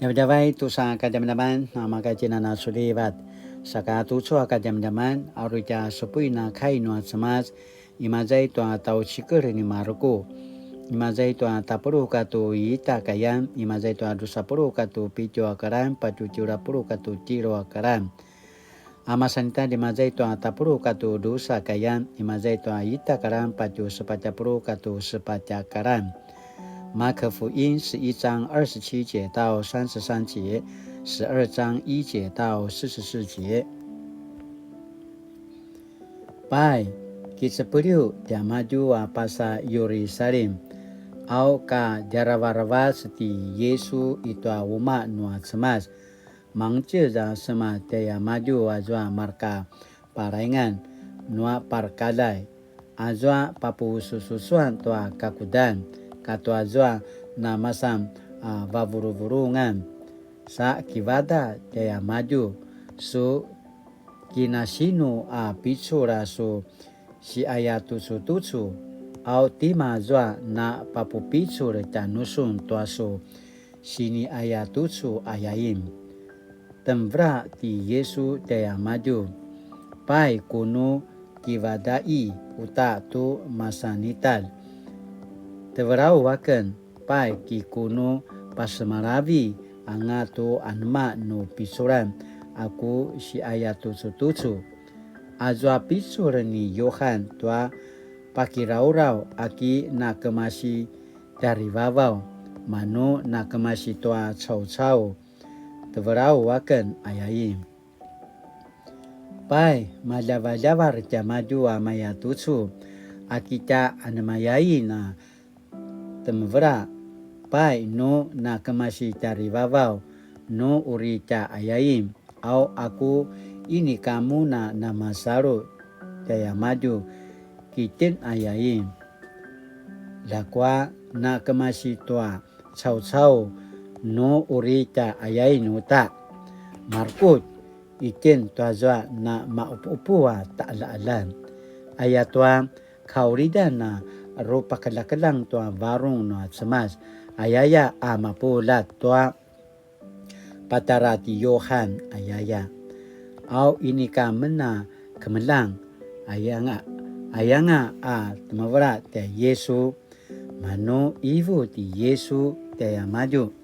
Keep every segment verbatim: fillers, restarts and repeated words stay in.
Djavadjavay tusa kadjamadjaman, namakatjinan a sulivat. Saka tucu a kadjamadjaman, a uri tja supuin a kai nua Cemas, imaza i tua tjaucikel ni Mareku. Imaza i tua tapuluq katua ita a kayan, imaza i tua drusa puluq katua pitju a karan, patje tjelu a puluq katua tjelu a karan. A masanita, imaza i tua tapuluq katua drusa a kayan, imaza i tua ita a karan patje sepatj a puluq katua sepatj a karan. 馬可福音十一章二十七節到三十三節，十二章一節到四十四節。Pai, kicepeliw tiamadju a pasa Yerusalim, au ka djaravaravac ti Yesu i tua umaq nua Cemas, mangtjez a sema tjaiamadju azua marka paraingan nua parakaljai, azua papusususuan tua kakudan, katua azua namasan a vavuruvurungan. Sa kivadaq tjaiamadju, su kinasinu a picul a su siayatucutucu, au tima azua na papupicul tjanusun tua su siniayatucu ayain? Temvela ti Yesu tjaiamadju, pai kunu kivadaqi uta tu masanitalj. Tevelau aken, pai ki kunu pasemalavi anga tu anema nu piculan a ku siayatucutucu. Azua picul ni Yuhan tua pakirauraw a ki nakemasi tjarivavaw, manu nakemasi tua caucau, tevelau aken ayain. Pai, maljavaljavar tiamadju a mayatucu, a ki tja anemayain a temevela, pai nu nakemasi tjarivavaw, nu uri tja ayain, au aku inika mun a namasalu tjaiamadju, kitjen ayain. Ljakua nakemasi tua caucau nu uri tja ayain uta. Marekutj, itjen tuazua na maqepuqepu a taqaljaqaljan. Ayatua kaulidan a rupakeljakeljang tua varung nua Cemas, ayaya a mapuljat tua patjara ti Yuhan, ayaya. Au inika men a kemeljang, ayanga, ayanga a temevela tjai Yesu, manu ivu ti Yesu tjaiamadju.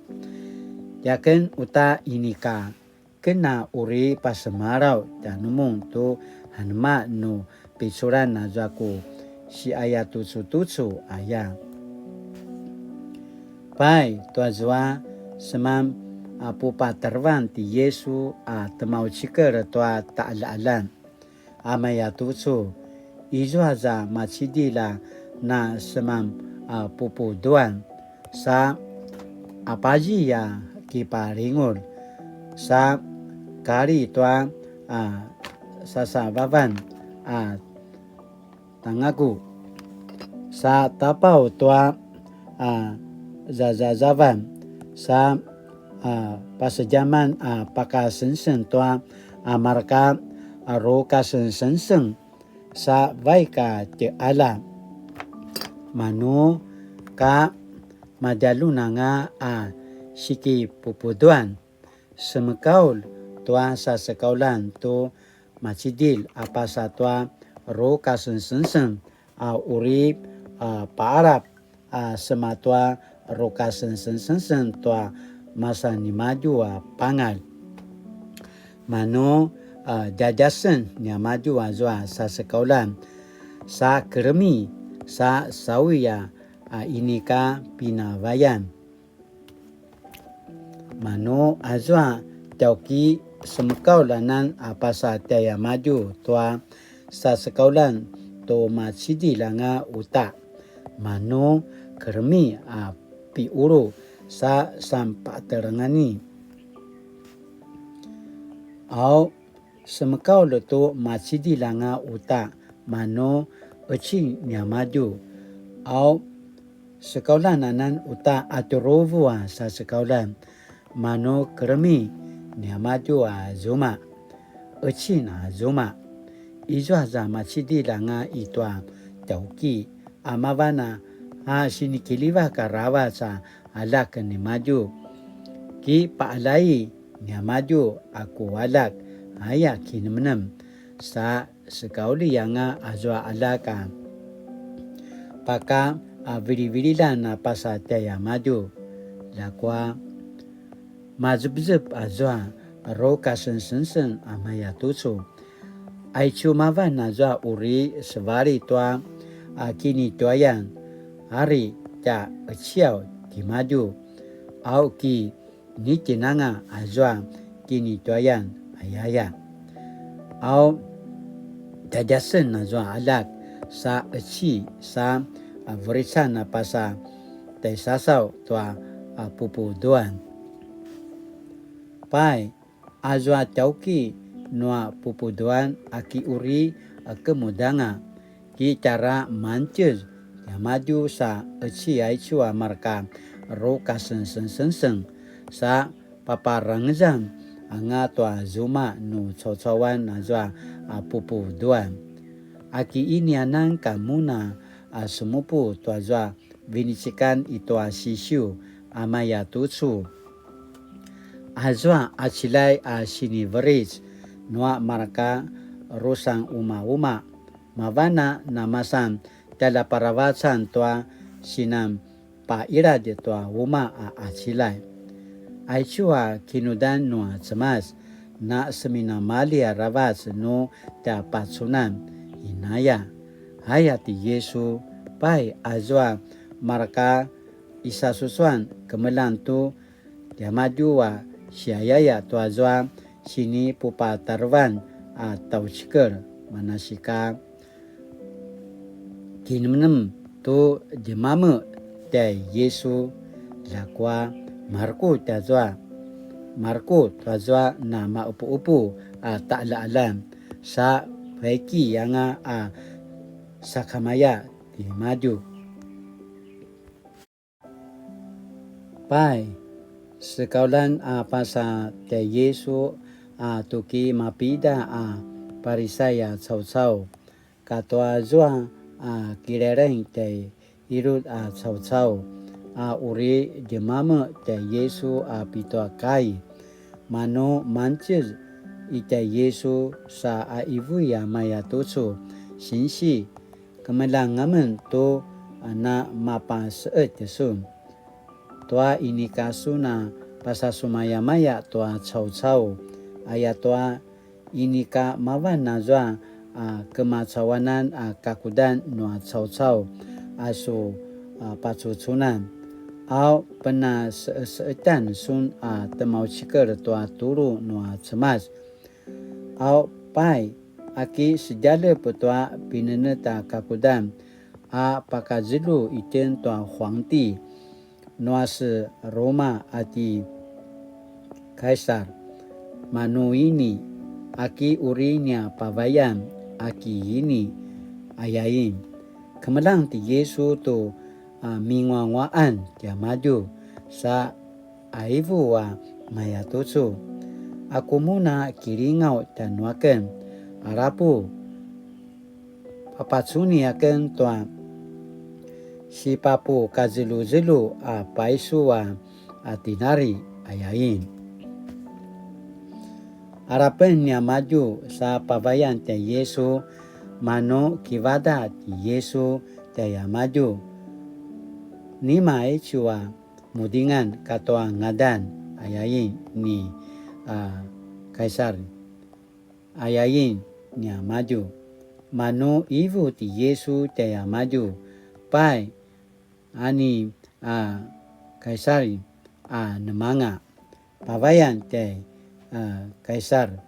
Tiaken uta inika ken a uri pasemalaw tjanumun tu anema nu piculan azua ku siayatucutucu aya. Pai, tuazua seman a pupatarevan ti Yesu a temaucikel tua taqaljaqaljan a mayatucu, izua za macidilj a na seman a pupuduan, sa apazi a kipalingulj, sa kali tua a sasavavan a tangaku, sa tapaw tua a zazazavan, sa a pasedjaman a pakasengseng tua a marka a rukasengsengseng, sa vaik a tjeqalja. Manu ka madjalun anga a sikipupuduan, semekaulj tua sasekauljan tu macidilj a pasa tua rukasengsengseng a uri a paalap a sema tua rukasengsengseng tua masa nimadju a pangalj. Manu a djadjasen niamadju azua sasekauljan, sa kelemi, sa sawi a, a inika pinavayan. Manu azua tjauki semekaulj anan a pasa tjaiamadju tua sasekauljan tu macidilj anga uta. Manu kelemi a piqulu sa sanpatelengani. Au semekaulj tu macidilj anga uta, manu qecin niamadju. Au sekauljan anan uta a tjuruvu a sasekauljan, manu kelemi niamadju a zuma, qecin a zuma. Izua za macidilj anga i tua tjauki, a mavan a, a sinikiljivak aravac a aljak nimadju. Kipaqaljai niamadju a ku aljak, aya kinemnem, sa sekaulji anga azua aljak a paka a vilivililjan a pasa tjaiamadju. Ljakua mazepzep azua rukasengsengseng a mayatucu. Aicu mavan azua uri sevalit tua a kinituayan, ari tja qeciyaw timadju, au ki nitjen anga azua kinituayan ayaya. Au tjadjasen azua aljak sa qeci sa a verican a pasa tjaisasaw tua a pupuduan. Pai, azua tjauki nua pupuduan a ki uri a kemudanga, ki tjara mangtjez tiamadju sa qeci aicu a marka rukasengsengseng sa paparangezan anga tua zuma nu caucauan azua a pupuduan. A ki inianan ka mun a semupu tuazua vinecikan i tua sisiu a mayatucu. Azua qaciljay a siniveric nua marka rusangumauma, mavan a namasan tjaljaparavacan tua sinan paqiladj tua uma a qaciljay. Aicu a kinudan nua Cemas, na seminamalji aravac nu tja pacunan, inaya. Aya ti Yisu, pai azua marka isasusuan kemeljang tu tiamadju a siayaya tuazua sinipupatarevan a tjaucikel, manasika kinemnem tu djemame tjai Yisu, ljakua marekutj azua, marekutj azua na maqepuqepu a taqaljaqaljan, sa vaiki anga a sakamaya timadju. Pai, sekauljan a pasa tjai Yisu a tuki mapida a Parisai a caucau, katua zua a kilalaing tjai Irut a caucau, a uri djemame tjai Yisu a pitua kai. Manu mangtjez i tjai Yisu sa a ivui a mayatucu, Sinsi, kemeljang amen tu na mapaseqetj sun. Tua inika sun a pasasumayamaya tua caucau, ayatua inika mavan azua a kemacauanan a kakudan nua caucau a su a pacucunan, au penaseqeseqetjan sun a temaucikel tua tulu nua Cemas. Au pai, aki sedjalep tua pinenetj a kakudan a pakazelu itjen tua huangti nua se Roma a ti Kaisar. Manu ini, aki uri nia pavayan, aki ini, ayain. Kemeljang ti Yisu tu a minguanguaqan tiamadju sa aivu a mayatucu, Aku mun a kilingaw tjanuaken, alapu, papacuni aken tua sipapukazeluzelu a paisu a, a tinari, ayain. Alapen niamadju sa pavayan tjai Yisu, manu kivadaq ti Yisu tjaiamadju, Nima aicu a mudingan katua ngadan, ayain ni a Kaisar, ayain niamadju. Manu ivu ti Yisu tjaiamadju, Pai, ani a Kaisar a nemanga, pavayan tjai a Kaisar,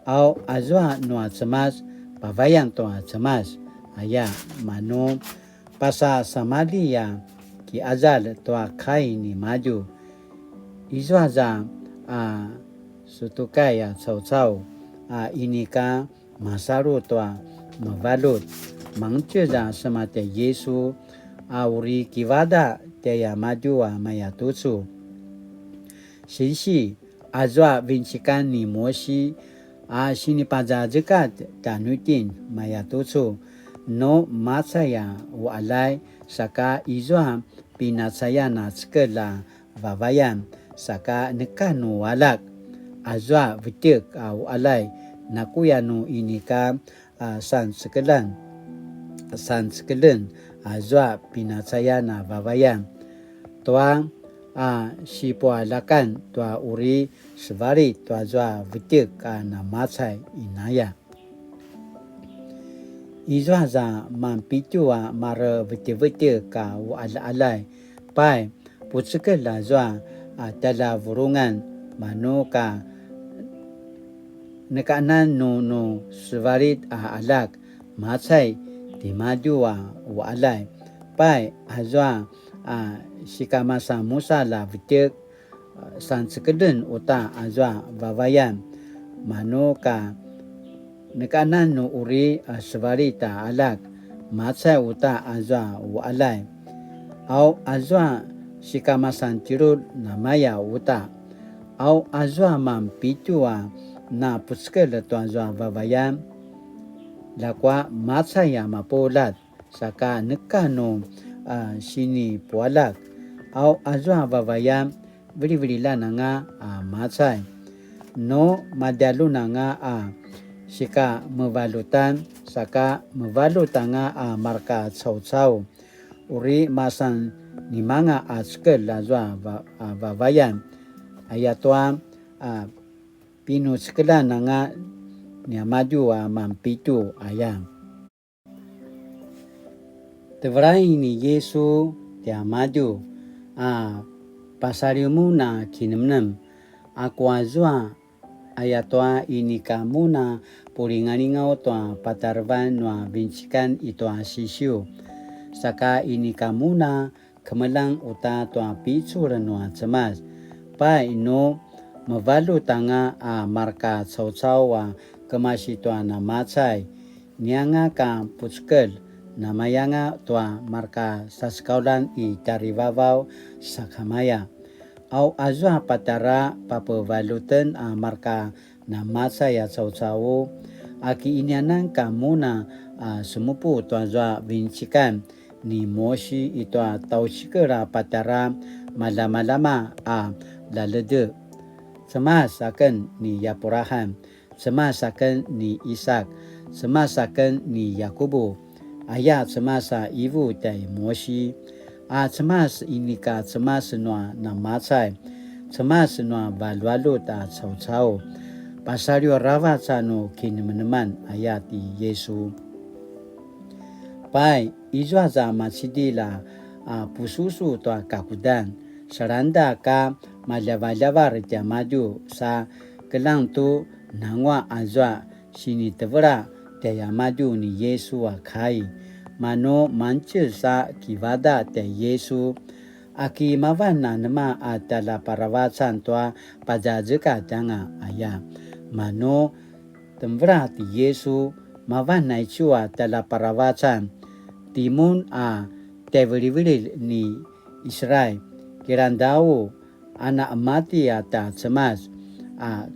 au azua nua Cemas, pavayan tua Cemas, aya. Manu pasasamalji a kiqazal tua kai nimadju. Izua za a Sutukai a caucau a inika masalu tua mevalut, mangtjez a sema tjai Yisu a uri kivadaq tjaiamadju a mayatucu, Sinsi, azua vincikan ni Musi a sinipazazekatj tjanuitjen mayatucu, nu macay a uqaljay saka izua pinacayan a cekelj a vavayan, saka neka nu aljak, azua vetjek a uqaljay, nakuya nu inika a sancekeljan, sancekeljen azua pinacayan a vavayan, tua a sipualjakan tua uri sevalit tuazua vetjek a namacay inaya. Izua za manpitju a marevetjevetjek a uqaljaqaljay, pai, pucekelj azua a tjaljavulungan, manu ka nekanan nu nu sevalit a aljak, macay timadju a uqaljay. Pai, azua a sikamasanmusalj a vetjek, sancekeljen uta azua vavayan, manu ka nekanan nu uri a sevalit a aljak, macay uta azua uqaljay. Au azua sikamasan tjelulj namaya uta. Au azua manpitju a napucekelj tuazua vavayan, ljakua macay a mapuljat, saka neka nu a sinipualjak. Au azua vavayan, vilivililjan anga a macay. Nu madjalun anga a sika mevaljutan, saka mevaljut anga a marka caucau. Uri masan nimanga a cekelj azua va-, a vavayan. Ayatua a pinucekeljan anga niamadju a manpitju aya. Tevelai ni Yisu tiamadju a pasaliw mun a kinemnem, aku azua ayatua inika mun a pulingalingaw tua patarevan nua vincikan i tua Sisiu, saka inika mun a kemeljang uta tua picul nua Cemas. Pai nu mevaljut anga a marka caucau a kemasi tua namacay, nianga ka pucekelj, namayanga tua marka sasekauljan i tjarivavaw sakamaya. Au azua patjara papevaljuten a marka namacay a caucau, a ki inianan ka mun a semupu tuazua vincikan ni Mosi i tua tjaucikel a patjara malamalama a ljaledje. Cemas aken ni Yapurahan, Cemas aken ni Isak, Cemas aken ni Yakubu, aya Cemas a ivu tjai Mosi, a Cemas inika Cemas nua namacay, Cemas nua valjuvaljut a caucau, pasaliw aravac a nu kinemeneman, aya ti Yisu. Pai, izua za macidilj a, a pususu tua kakudan, salangda ka maljavaljavar tiamadju sa keljang tu nanguaq azua sinitevela tiamadju ni Yisu a kai. Manu mangtjez sa kivadaq tjai Yisu, a ki mavan a nema a tjaljaparavacan tua pazazekatj anga aya. Manu temvela ti Yisu, mavan aicu a tjaljaparavacan, timun a tjaivilivililj ni Israil, kilangdau a na emati a tja Cemas a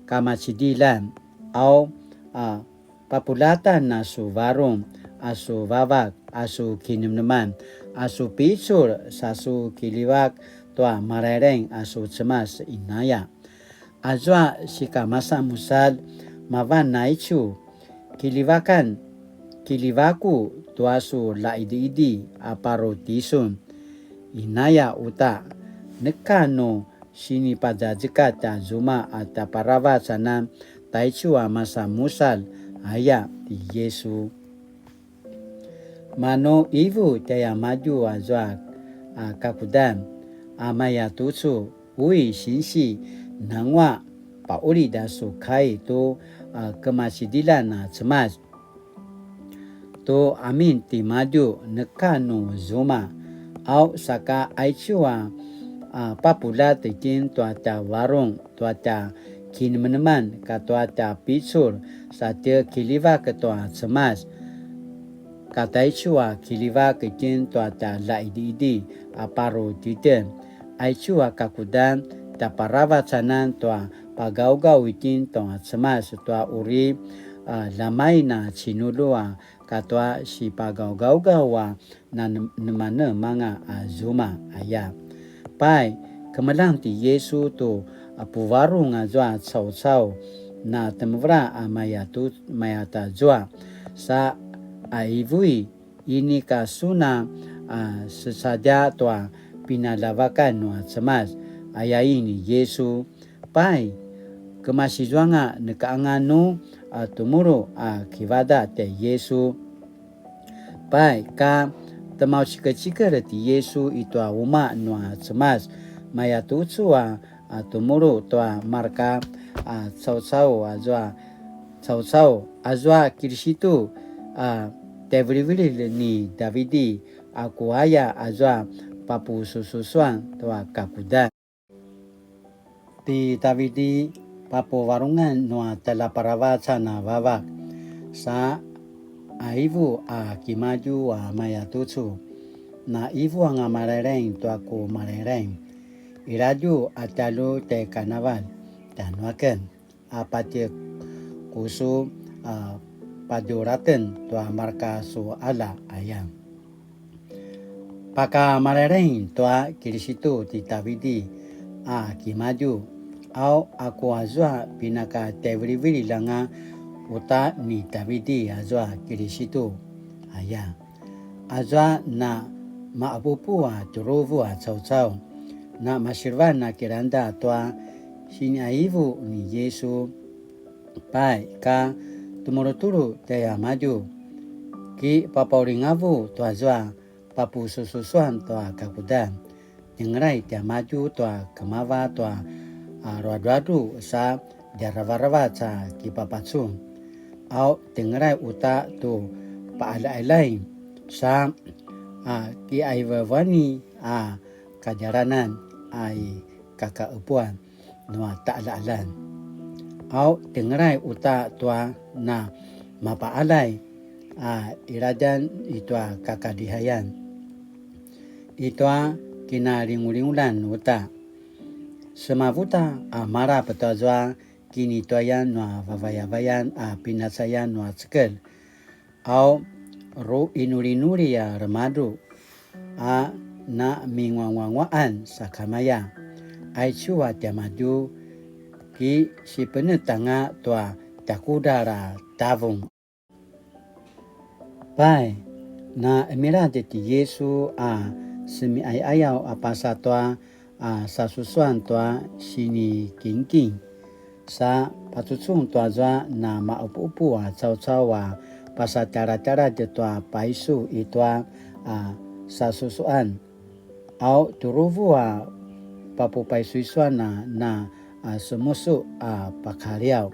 kamacidiljan, au a papuljatan a su varung, a su vavak, a su kinemneman, a su picul, sa su kiljivak tua Malaileng a su Cemas inaya. Azua sikamasanmusalj mavan aicu, kiljivakan, kiljivaku tua su ljaididi a paru tisun. Inaya uta, neka nu sinipazazekatj a zuma a tjaparavac anan taicu a masanmusalj, aya ti Yisu. Manu ivu tjaiamadju azua a kakudan, a maya tucu, ui sinsi, nanguaq, paqulid a su kai tu a kemacidiljan a Cemas. Tu amin timadju neka nu zuma, au saka aicu a, a papuljat itjen tua tja varung, tua tja kinemeneman, katua tja picul, sa tje kiljivak tua Cemas, ka taicu a kiljivak itjen tua tja ljaididi a paru titjen. Aicu a kakudan, tjaparavac anan tua pagaugaw itjen tua Cemas tua uri, a, lamain a cinulu a katua sipagaugaugaw a nanem-, nemanemanga a zuma aya. Pai, kemeljang ti Yisu tu a puvarung azua caucau, na temevela a mayatu-, mayatazua, sa a ivui inika sun a, a, secadja tua pinaljavakan nua Cemas, ayain ni Yisu. Pai, kemasizuanga neka anga nu, a, temulu a kivadaq tjai Yisu. Pai, ka temaucikecikel ti Yisu i tua umaq nua Cemas, mayatucu a, a, temulu tua marka, a, caucau azua, caucau azua Kilisitu, a, tjaivilivililj ni Davidi, a ku aya azua papusususuan tua kakudan. Ti Davidi papuvarungan nua tjaljaparavacan a Vavak, sa a ivu a kimadju a mayatucu, na ivu anga Malailaing tua ku Malailaing, iladju a tjalju tjaikanavalj tjanuaken, a patje ku su, a, padjuraten tua marka su qalja aya. Paka Malailaing tua Kilisitu ti Davidi a kimadju, au aku azua pinaka tjaivilivililj anga uta ni Davidi azua Kilisitu aya. Azua na maqepuqepu a tjuruvu a caucau, na masilvan a kilangda tua siniqaivu ni Yisu. Pai, ka temulutulu tjaimadju, kipapaulingavu tuazua papusususuan tua kakudan. Tjengelay tiamadju tua kemava tua, a, ruadruadru sa djaravaravac a kipapacun. Au tjengelay uta tu paqaljaqaljay sa, a, kiqaivuaivua ni a kadjalanan a i kakaqepuan nua taqaljaqaljan. Au tjengelay uta tua na mapaqaljay a qiladjan i tua kakalihayan, i tua kinalingulingulan uta. Semavuta a malap tuazua kinituayan nua vavayavayan a pinacayan nua cekelj. Au ruinulinuli a remadru a naminguanguanguaqan sakamaya. Aicu a tiamadju kisipenetanga tua tjakudral a tavung. Pai, na qemiladj ti Yisu a semiqayaqayaw a pasa tua a sasusuan tua sinikingking. Sa pacucung tuazua na maqepuqepu a caucau a pasatjalatjaladj tua paisu i tua a sasusuan. Au tjuruvu a papupaisuisuan a na a semusu a pakaliaw.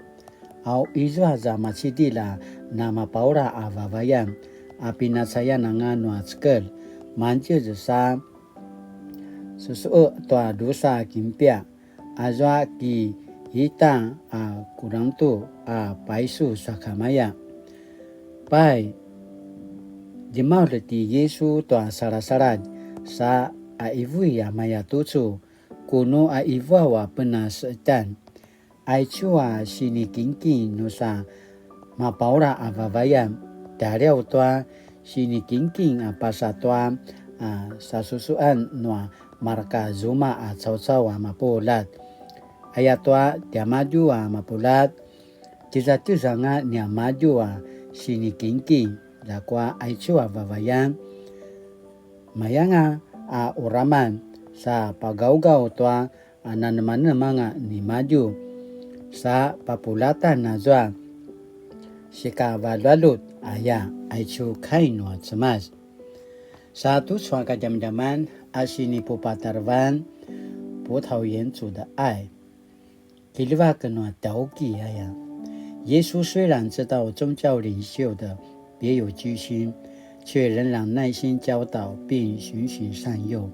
Au izua za macidilj a na mapaula a vavayan a pinacayan anga nua cekelj. Mangtjez sa susuq tua drusa kinpia, azua ki ita a kurangtu a paisu sakamaya. Pai, djemaulj ti Yisu tua salasaladj sa a ivui a mayatucu, kunu a ivuaw a penaseqetan. Aicu a sinikingking nusa mapaula a vavayan, tjaliaw tua sinikingking a pasa tua a sasusuan nua marka zuma a caucau a mapuljat. Ayatua tiamadju a mapuljat, tjezatjezanga niamadju a sinikingking, ljakua aicu a vavayan. Mayanga a uraman sa pagawgaw tua a nanemanemanga nimadju, sa papuljatan azua sikavaljuvaljut aya, aicu kai nua Cemas. Sa tucu a kadjamadjaman a sinipupatarevan 葡萄园主的爱. Kiljivak nua tauki aya. 耶稣虽然知道宗教领袖的别有居心，却仍然耐心教导并循循善诱。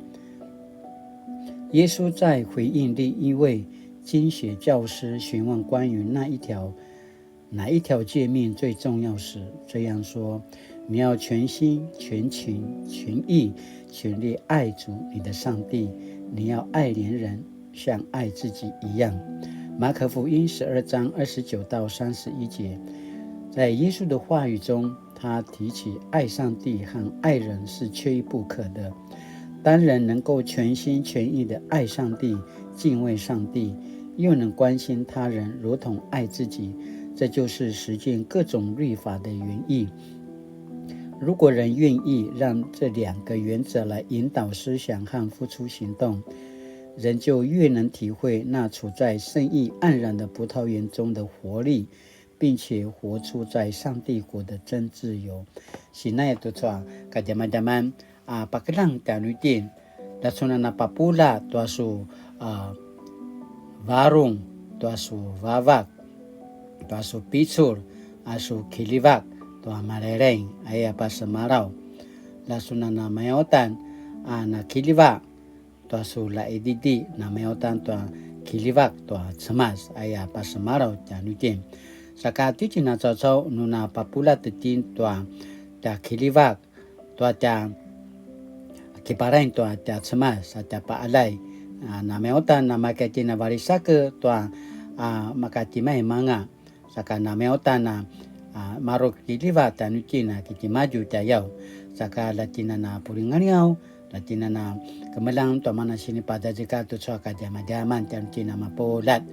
耶稣在回应另一位经学教师询问关于那一条，哪一条诫命最重要时，这样说：你要全心、全情、全意、全力爱主你的上帝。你要爱邻人，像爱自己一样。马可福音十二章二十九到三十一节。在耶稣的话语中，他提起爱上帝和爱人是缺一不可的。当人能够全心全意地爱上帝、敬畏上帝，又能关心他人如同爱自己，这就是实践各种律法的原意。如果人愿意让这两个原则来引导思想和付出行动，人就越能体会那处在生意盎然的葡萄园中的活力，并且活出在上帝国的真自由。Sinai tucu a kadjamadjaman a pakeljang tjanuitjen, lacuna na papuljat tua su a varung, tua su vavak, tua su picul, a su kiljivak tua malailai aya pasemalaw. Lacuna na mayautan a na kiljivak tua su laididi, na mayautan tua kiljivak tua Cemas aya pasemalaw tjanuitjen. Saka titjen a caucau nu na papuljat itjen tua tja kiljivak, tua tja kiparain tua tja Cemas a tja paalai. A, na mayautan na maka tjen a valisake tua a maka timaimanga. Saka na mayautan a, a, maru kiljivak tjanuitjen a kitimadju tjayau. Saka lacina na pulingalingaw, lacina na kemeljang tua mana sinipadjadjeka tucu a kadjamadjaman tjanuitjen a mapuljat.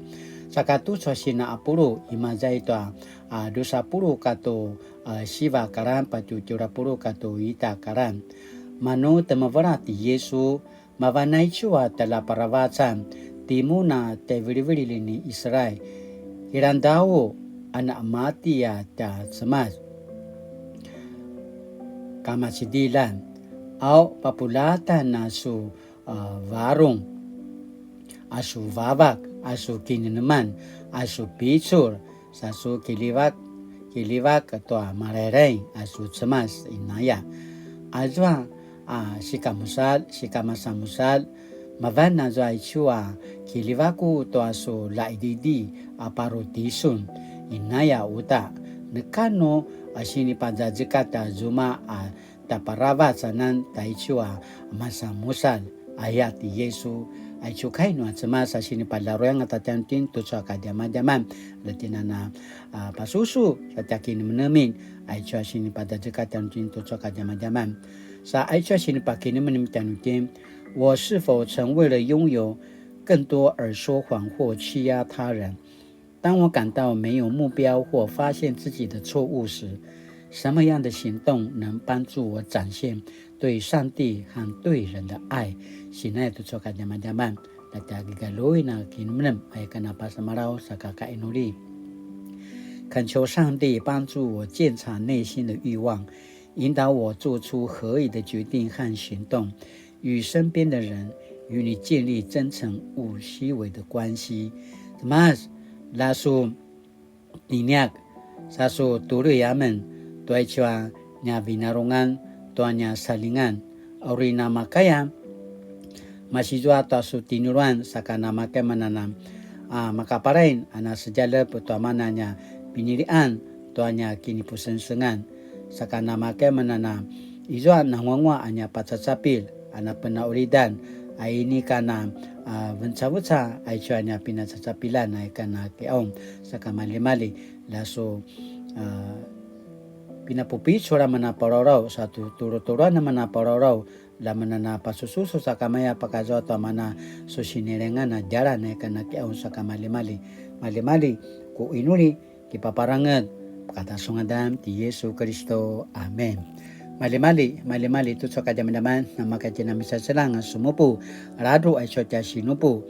Saka tucu a sina apulu, imaza i tua a dusa pulu katu a siva karan patju tjelu a pulu katu ita karan. Manu temevela ti Yesu, mavan aicu a tjaljaparavacan, timun a tjaivilivililj ni Israil, kilangdau a na mati a tja Cemas kamacidiljan, au papuljatan a su a varung, a su vavak, a su kinemeneman, a su picul, sa su kiljivak, kiljivak tua malailai, a su Cemas inaya. Azua a sikamusalj, sikamasanmusalj, mavan azua aicu a kiljivaku tua su laididi a paru tisun, inaya uta, neka nu a sinipadjadjekat a zuma a tjaparavac anan taicu a masanmusalj, aya ti Yesu. Aicu kai nua Cemas a sinipaljaruyan a tjanuitjen tucu a kadjamadjaman, lacina na a pasusu sa tja kinemenemin, aicu a sinipadjadjekat tjanuitjen tucu a kadjamadjaman. Sa aicu a sinipakinemenem tjanuitjen, 我是否曾為了擁有更多而說謊或欺壓他人？ 當我感到沒有目標或發現自己的錯誤時，什麼樣的行動能幫助我展現對上帝和對人的愛？Sinai tucu a kadjamadjaman, na tja kigaljuin a kinemenem, aya ken a pasemalaw saka kainuli. 懇求上帝幫助我鑒察內心的慾望，引導我做出合宜的決定和行動， 與身邊的人與你建立真誠無虛偽的關係。Cemas, la su tiniak, sa su tului amen tua aicu a nia vinarungan, tua nia salingan, a uri namakaya, masizua tua su tinuluan, saka namakaya manana, a, makaparain, a nasedjalep tua mana nia pinilian, tua nia kinipusengsengan. Saka namakaya manana, izua nanguanguaq a nia pacacapil, a napenaulidan, a inika na, a, vencaveca, aicu a nia pinacacapilan, a ika na kiaung, saka malimali, la su, a, pinapupicul a mana palaurau, sa tu tulutuluan a mana palaurau, la mana na pasususu sakamaya pakazua tua mana su sinilengan a djalan a ika na kiaung saka malimali. Malimali, ku inuli, kipaparangez, pakata su ngadan ti Yesu Kiristu. Amen. Malimali, malimali tucu a kadjamadjaman, namaka tjen a misaselang a sumupu, ladru aicu a tja sinupu.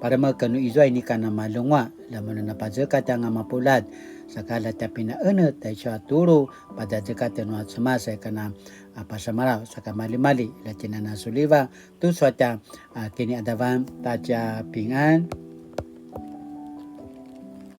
Paremek nu izua inika na malunguaq, la mana na pazekatj anga mapuljat, saka la tja pinaenetj aicu a tulu, pazazekatj nua Cemas a ika na a pasemalaw, saka malimali, la tjen a na suliva, tucu a tja, a, kiniadavan, ta tja pingan.